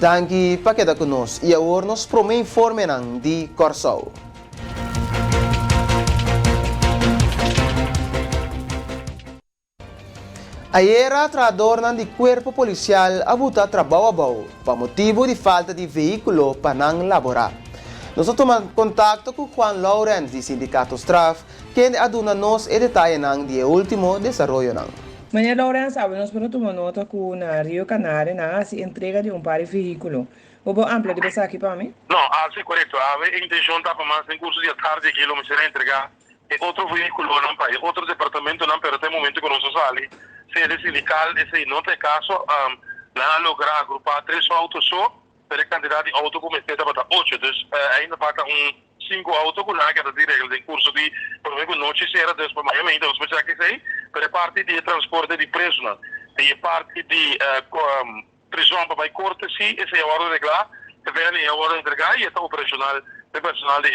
Danki pa keda ku nos i awor nos prome informenan di Kòrsou. Ayera trahadornan di Cuerpo Policial a buta trabou abou pa motibu di falta di vehiculo pa nan labora. Nos a tuma contacto cu Juan Lourens di Sindicato Straf kende a duna nos e detayenan di e ultimo desaroyonan. Meneer Lourens, awe nos por a tuma nota cu na Rio Canario nan a haci entrega di un par di vehiculo. Bo por amplia riba esaki pa mi? No, a si corecto. Awe e intencion ta pa mas den curso di atardi aki lo mester a entrega e otro vehiculonan pa e otro departamentonan, pero te momento cu nos a sali sede sindical esey no ta e caso. Nan a logra agrupa tres auto so, pero e cantidad di auto cu mester tabata ocho, dus ainda falta un cinco auto cu nan a keda di regla den curso di prome cu nochi cera, dus pa maña mainta nos por check esey, pero e parti di e transporte di presonan y e parti di Prison pa bai korte si esei a wòrdu reglá, e vèni a wòrdu entregá i e ta operashonal pa e personal di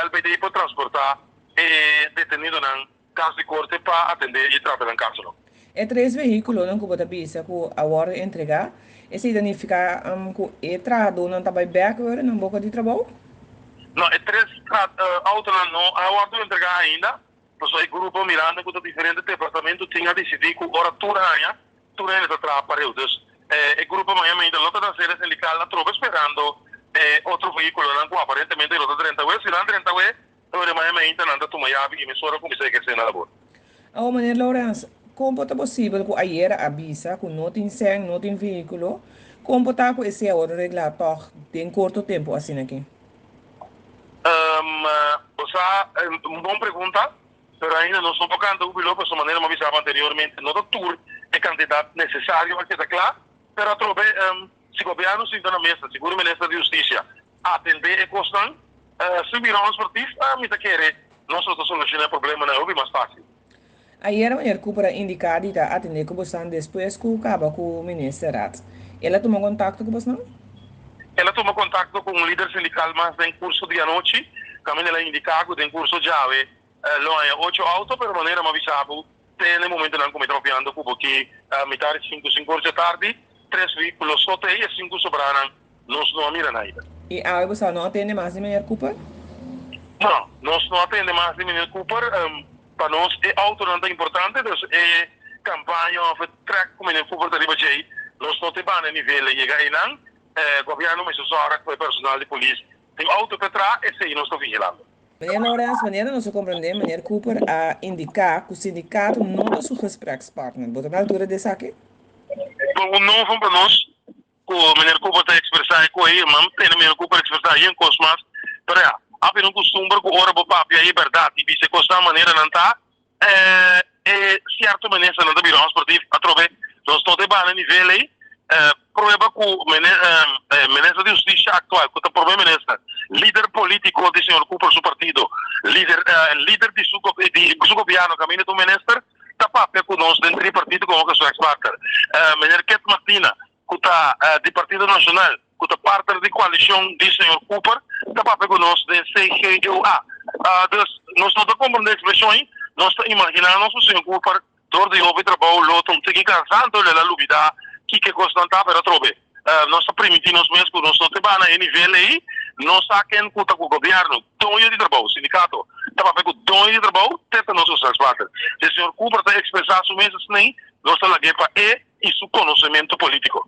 LBD por transportá e detenidonan kas di korte pa atendé i trata nan kasonan. E tres vehíkulonan ku bo ta bisa ku a wòrdu entregá, esei ta nifiká ku e trahadónan ta bai bèk wòrdu nan boka di trabou? No, e tres outonan no a wòrdu entregá ainda, pasobra e grupo mirando ku ta diferente departamento tin a disidí ku ora tur haña Tur hende ta traha pareu, dus e grupo maña mainta lo ta na sede sindical atrobe sperando e otro vehiculonan cu aparentemente lo ta drenta awe. Si nan drenta awe, e ora maña mainta nan ta tuma yabi y mesora cuminsa eherce nan labor. Awor, meneer Lourens, con por ta posibel cu ayera a bisa cu no tin cen, no tin vehiculo? Con por ta cu esey a worde regla tog den corto tempo asina aki? Bo sa, un bon pregunta. Pero ainda nos no por canta un piloto pasobra manera mi a bisaba anteriormente no ta tur e cantidad necesario a keda cla, pero atrobe si gobierno sinta na mesa, sigur e minister di husticia atende e cosnan sin bira un sportief mi ta kere nos lo ta soluciona e problemanan hopi mas facil. Ayera meneer Cooper a indica di ta atende cu bosnan despues cu caba cu minister Raad. El a tuma contacto cu bosnan? El a tuma contacto cu un lider sindical mas den curso di anochi, caminda el a indica cu den curso djawe Lo haña ocho auto, pero manera mi a bisa bo, te na e momentonan ku mi ta papiando ku bo ki mitar di sinku, sinku or dje tardi, tres vehíkulo so ta ei, e sinku sobranan nos no a mira naida. I awe bo sa no a tende mas di meneer Cooper? No, nos no a tende mas di meneer Cooper. Pa nos e autonan ta importante, dus e kampaña òf e trèk ku meneer Cooper ta riba djei, nos no te banda e nivel e yega einan. Gobièrnu mester sòrg ku e personal di polis tin auto pa traha, esei nos ta vigilando. Meneer Lourens, manera nos a comprende, meneer Cooper a indica cu sindicato no ta su gesprekspartner. Bo ta na altura di esaki? Bo un no van pa nos cu meneer Cooper ta expresa e coe, ma mi tende meneer Cooper expresa yen cos mas, pero ya, a bira un custumber cu ora bo papia e berdad y bisa e cosnan manera nan ta, E sierto ministernan ta bira onsportief atrobe nos no ta e banda nivel ei. Prueba ku minister di hustisia aktual ku ta prome minister, lider politiko di señor Cooper su partido, lider lider di su di su gobièrnu kaminda ta un minister ta papia ku nos den tripartito komo ku su ex partner. Meneer Kit Martina ku ta di Partido Nashonal, ku ta partner di koalishon di señor Cooper, ta papia ku nos den CGUA. Dus, nos no ta komprondé ekspreshon ei, nos ta imaginá nos ku señor Cooper dor di hopi trabou lo ta un tiki kansá, anto lo el a lubidá kiko e kosnan ta, pero atrobe nos ta primintí nos mes ku nos no ta ba na e nivel ei, nos sa ken ku ta ku gobièrnu, doño di trabou, sindikato ta papia ku doño di trabou, te ta nos gesprekspartner. Si señor Cooper ta ekspresá su mes asina, nos ta lag'é pa e. i su konosementu polítiko.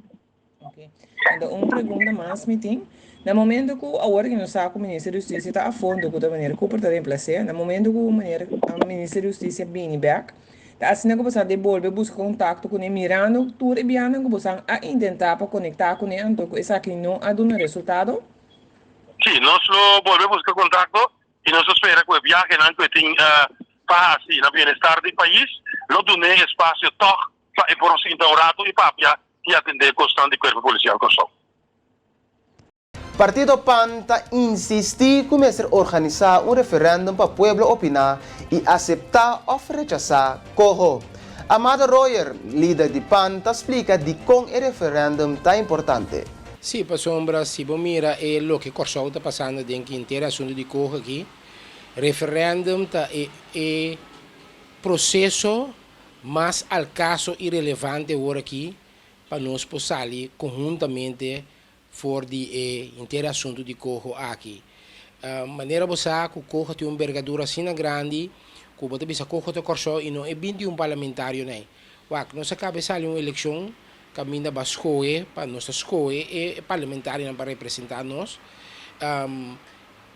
Ok. Anto un pregunta mas mi tin. Na momento ku awor ku nos sa ku Minister di Hustisia ta a fondo ku ta Meneer Cooper ta reemplase, na momento ku Meneer Minister di Hustisia bini bek, ta asina ku boso a debolbe buska kontakto kuné mirando tur e bianan ku boso a intentá pa konektá kuné anto ku esaki no a duna resultado? Sí, nos lo bolbe buska kontakto i nos ta spera ku e biahenan ku e tin pa hasi na bienestar di pais lo dun'é espasio tòg Pa e por sinta un rato y papia y atende cosnan di Cuerpo Policial Corsou. Partido pan ta insisti cu mester organisa un referendum pa pueblo opina y acepta of rechasa coho. Amado Royer, lider di pan, ta splica dicon e referendum ta importante. Sí, pasobra si bo mira e loke Kòrsou ta pasando den ki henter asuntu di coho aki, referendum ta e e proseso Mas al kaso i relevante awor aki pa nos por sali konhuntamente for di e henter asuntu di coho aki. Manera bo sa ku coho tin un bergadura asina grandi ku bo ta bisa coho ta Kòrsou i no e 21 parlamentarionan ei. Wak, nos a kaba e sali un elekshon kaminda ba skohe pa nos ta skohe e parlamentarionan pa representá nos.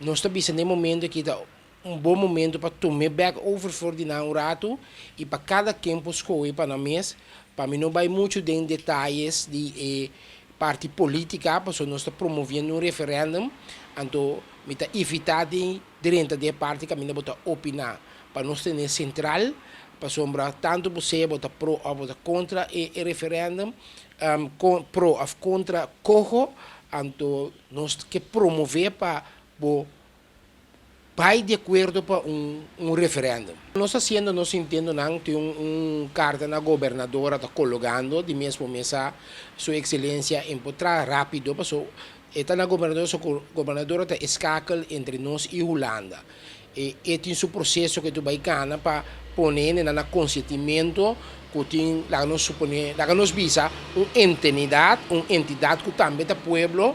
Nos ta bisa na e momento aki ta un bon momento pa tum'é bèk over for di nan un ratu i pa kada ken por skohe pa nan mes, pa mi no bai muchu den detayes di e parti politica, pasobra nos ta promoviendo un referendum, anto mi ta evitá di drenta den e parti kaminda bo ta opiná, pa nos tene sentral, pasobra tantu bo sea bo ta pro òf bo ta kontra e referendum, pro òf kontra koho, anto nos ke promové pa bo Bai di akuerdo pa un un referendum. Nos hasiendo nos intentonan tin un un karta na gobernadora ta kologando di mes por mesa su ekselencia en por traha rapido paso e ta na gobernadora so ku gobernadora ta e skakel entre nos i Hulanda. E e tin su proseso ku e ta bai kana pa pone hendenan na konsientimento ku tin laga nos supone laga nos bisa un entenidat un entidat ku tambe ta pueblo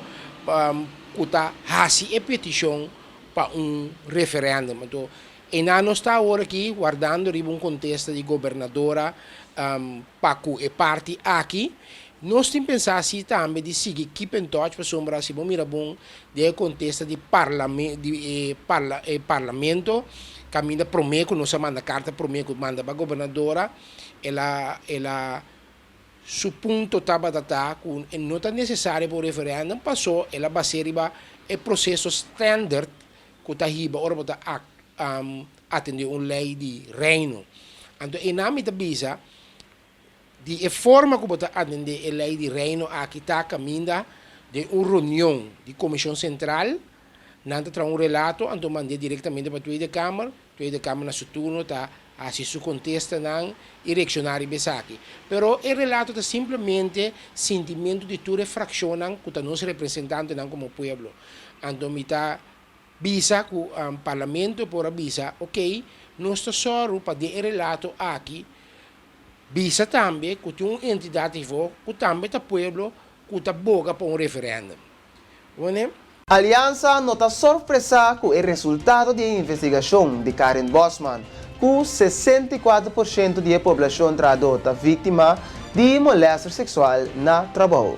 ku ta hasi e petishon pa un referendum. Anto einan nos ta awor aki wardando riba un kontesta di gobernadora pa ku e parti aki. Nos tin pensa si tambe di sigui keep in touch pasobra si bo mira bon den e kontesta di di e e parlamento kaminda prome ku nos a manda karta prome ku manda pa gobernadora el a el a Su punto tabata ta cu e no ta necesario pa un referendum paso el a bas'é riba e proceso standard cu ta hiba ora bo ta atende un ley di Reino. Anto einan mi ta bisa di e forma cu bo ta atende e ley di Reino aki ta caminda den un reunion di Comision Central, nan ta traha un relato anto mand'é directamente pa Tweede Kamer. Tweede Kamer na su turno ta hasi su kontestanan i reakshoná riba esaki. Pero e relato ta simplemente sintimentu di tur e frakshonnan ku ta nos representantenan komo pueblo. Anto mi ta bisa ku Parlamento por a bisa, ok, nos ta sòru pa den e relato aki bisa tambe ku tin un entidat hiervoor ku tambe ta pueblo ku ta boga pa un referèndum. Wene. Aliansa no ta sorpresá ku e resultado di e investigashon di Karin Bosman ku 64% di e poblashon trahadó ta víktima di molèster seksual na trabou.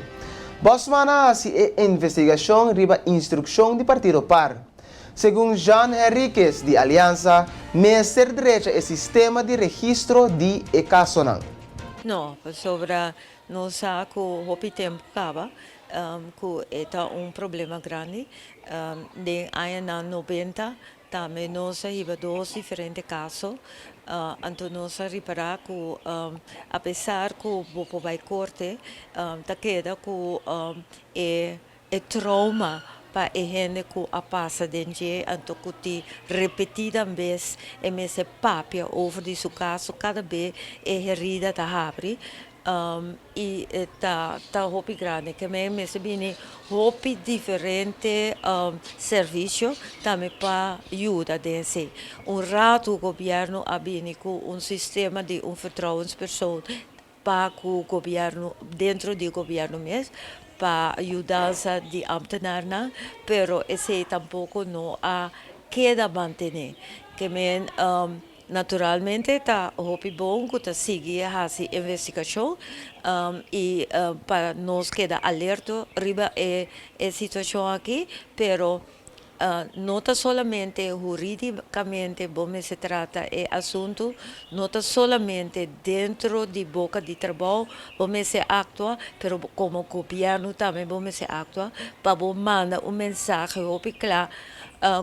Bosman a hasi e investigashon riba instrukshon di partido par. Segun Jean Henriquez di Aliansa, mester drecha e sistema di registro di e kasonan. No, pasobra nos sa ku hopi tempu kaba ku e ta un problema grandi. Den añanan nobenta tambe nos a hiba dos diferente kaso, anto nos a ripará ku apesar ku bo por bai korte ta keda ku e e trauma pa e hende ku a pasa den dje anto ku tin repetida bes e mester papia over di su kaso kada be e herida ta habri. I e ta ta hopi grandi ke men mester bini hopi diferente servisio tambe pa yuda den esei. Un ratu gobièrnu a bini ku un sistema di un vertrouwenspersoon pa ku gobièrnu dentro di gobièrnu mes pa yudansa di ambtenarnan pero esei tampoko no a keda mantené. Ke men. Naturalmente ta hopi bon ku ta sigui hasi investigashon i pa nos keda alerto riba e situashon aki, pero no ta solamente huridikamente bo mester trata e asuntu, no ta solamente dentro di boka di trabou bo mester aktua, pero komo gobièrnu tambe bo mester aktua pa bo manda un mensahe hopi kla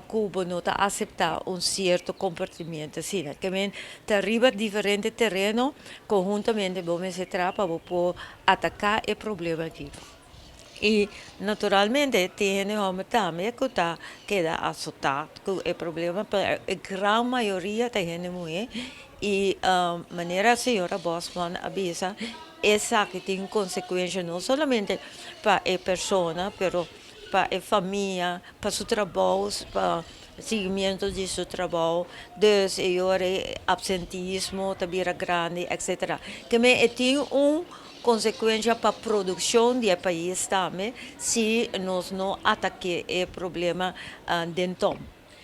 ku bo no ta aseptá un sierto komportamiento asina. Ke men ta riba diferente tereno konhuntamente bo mester traha pa bo por ataká e problema aki. I naturalmente tin hende hòmber tambe ku ta keda asotá ku e problema pero e gran mayoria ta hende muhé i manera señora Bosman a bisa esaki tin konsekuensha no solamente pa e persona pero pa e famia, pa su trabou, pa. siguimiento di su trabou, dus e ora e absentismo ta bira grandi etc. Ke men e tin un konsekuensha pa produkshon di e pais tambe si nos no atake e problema den tom.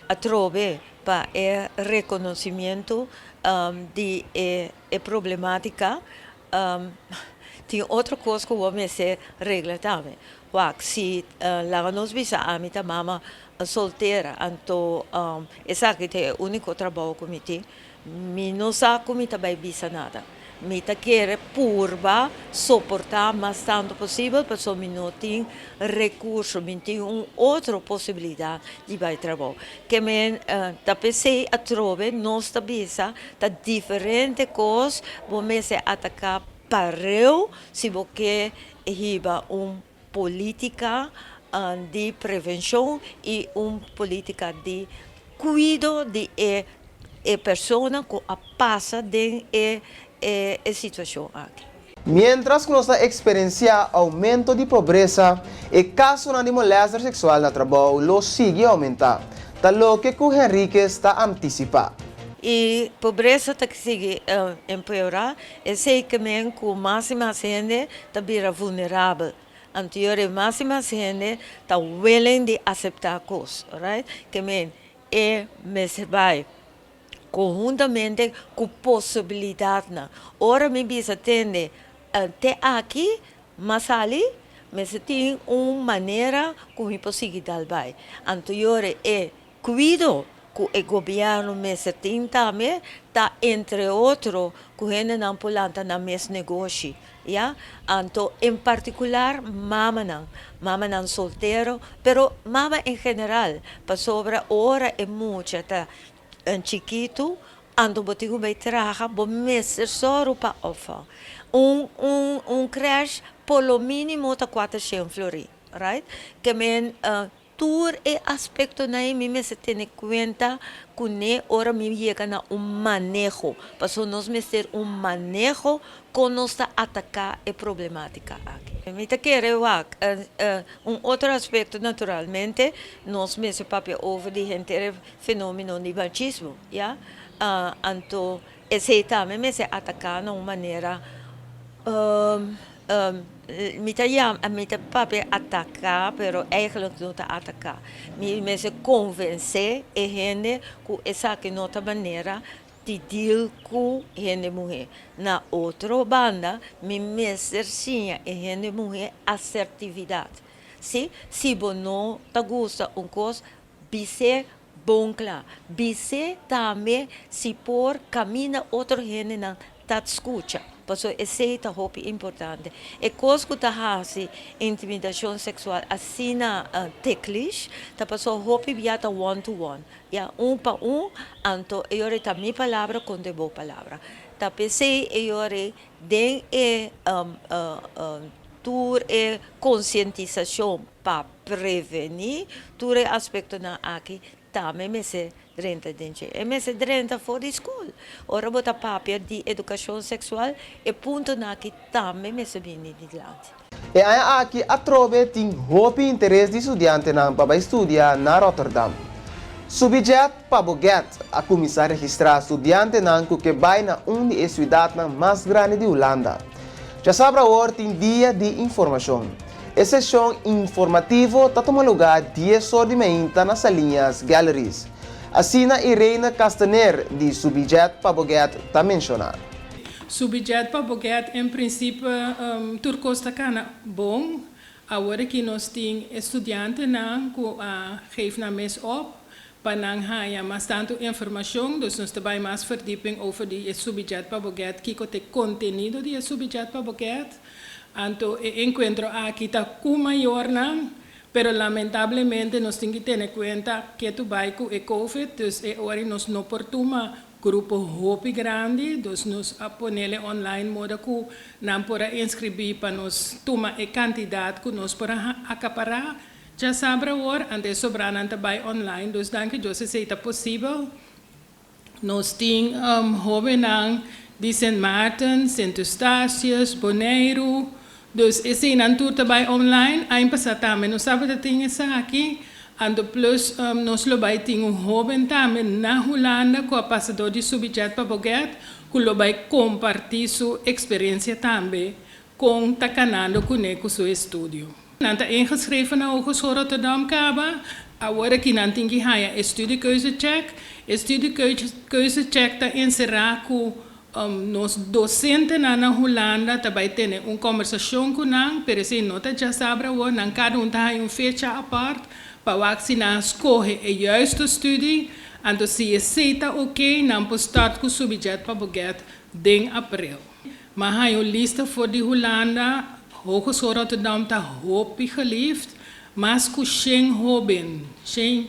Atrobe pa e rekonosimiento di e problematika tin otro kos ku bo mester regla tambe. Wak, si laga nos bisa ami ta mama soltera, anto esaki ta e úniko trabou ku mi tin, mi no sa ku mi ta bai bisa nada. Mi ta kere purba soportá mas tantu posibel pasobra mi no tin rekurso, mi tin un otro posibilidat di bai trabou. Ke men ta p'esei atrobe nos ta bisa ta diferente kos bo mester ataká pareu si bo ke hiba un polítika di prevenshon i un polítika di kuido di e e persona ku a pasa den e e situashon aki. Miéntras ku nos ta eksperensiá oumento di pobresa, e kasonan di molèster seksual na trabou lo sigui oumentá, ta loke ku Henriquez ta antisipá. E pobresa ta sigui empeorá, esei ke men ku mas i mas hende ta bira vulnerabel. Anto e mas i mas hende ta willing di aseptá kos, alright? Ke men e mester bai konhuntamente ku posibilidatnan. Ora mi bisa tende te aki m'a sali, mester tin un manera ku mi por sigui dal bai. Anto yora e Kuido ku e gobièrnu mester tin tambe ta entre otro ku hendenan por lanta nan mes negoshi, ya. Anto en partikular mamanan, mamanan soltero, pero mama en general, pasobra ora e mucha ta chikitu anto bo tin ku bai traha bo mester sòru pa òpvang. Un un un krèsh por lo mínimo ta kuatershen florin, right? Ke men Tur e aspektonan ei mi mester tene kuenta kuné ora mi yega na un maneho, pasobra nos mester un maneho kon nos ta ataká e problemátika aki. Mi ta kere wak un otro aspekto naturalmente nos mester papia over di henter e fenómeno di machismo, ya, anto esei tambe mester ataká na un manera. Mi ta yama, mi ta papia ataká, pero eigenlijk no ta ataká. Mi mester konvensé e hende ku esaki no ta manera di deal ku hende muhé. Na otro banda, mi mester siña e hende muhé asertividat. Sí, si bo no ta gusta un kos, bis'é bon kla. Bis'é tambe si por kaminda otro hendenan ta skucha, pasobra esei ta hopi importante. E kos ku ta hasi intimidashon seksual asina ticklish ta pasobra hopi bia ta one to one, ya, un pa un, anto e yora ta mi palabra kontra e bo palabra. Ta p'esei e yora den e tur e konsientisashon pa prevení tur e aspektonan aki tambe mester drenta den dje. E mester drenta for di skol. Ora bo ta papia di edukashon seksual, e puntonan aki tambe mester bini dilanti. E aña aki atrobe tin hopi interes di studiantenan pa bai studia na Rotterdam. Subi jet pa bo get a kuminsá registrá studiantenan ku ke bai na un di e siudatnan mas grandi di Hulanda. Djasabra awor tin dia di informashon. E seshon informativo ta tuma lugá dies or di meinta na Saliñas Galleries. Asina Irene Castaner di Subijet pa Boguet ta menshoná. Subijet pa Boguet en prinsipe tur kos ta kana bon. Awor aki nos tin e studiantenan ku a geef nan mes op pa nan haña mas tantu informashon, dus nos ta bai mas verdieping over di e Subijet pa Boguet, kiko ta e kontenido di e Subijet pa Boguet. Anto e enkuentro aki ta ku mayornan, pero lamentablemente nos tin ki tene kuenta ke tu bai ku e covid, dus e ora nos no por tuma grupo hopi grandi, dus nos a ponele online moda ku nan por a inskribí pa nos tuma e kantidat ku nos por a akapará. Djasabra awor, anto e sobranan ta bai online, dus danki Dios esei ta posibel. Nos tin hóbennan di Sint Maarten, Sint Eustatius, Boneiru. Dus eseinan tur ta bai online. Aña pasá tambe nos tabata tin esaki. Anto plus nos lo bai tin un hoben tambe na Hulanda ku a pasa dor di Subijet pa Boguet ku lo bai kompartí su eksperensia tambe kon ta kanando kuné ku su estudio. Nan ta ingeschreven na Hogeschool Rotterdam kaba, awor aki nan tin ki haña e studiekeuzecheck. E studiekeuzecheck ta enserá ku nos dosentenan na Hulanda ta bai tene un kombersashon ku nan, pero esei no ta djasabra awor, nan kada un ta haña un fecha apart pa wak si nan a skohe e juiste studie, anto si esei ta oké nan por start ku Subijet pa Boguet den april. M'a haña un lista for di Hulanda, Hogeschool Rotterdam ta hopi geliefd, mas ku shen hoben, shen,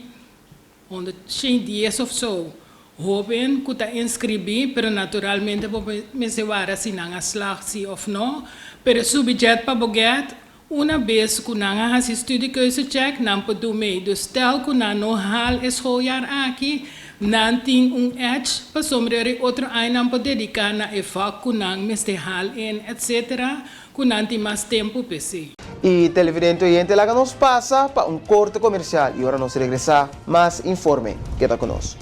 honderd, 110 of so, hoben ku ta inskribí, pero naturalmente bo mester wara si nan a slag si of no. Pero Subijet pa Boguet, una bes ku nan a hasi studiekeuzecheck, nan por do mee. Dus stel ku nan no haal e schooljaar aki, nan tin un edge pasobra e otro aña nan por dediká na e vak ku nan mester haal in, etc. Ku nan tin mas tempu p'esei. I televidente oyente laga nos pasa pa un korte komersial i ora nos regresá mas informe. Keda ku nos.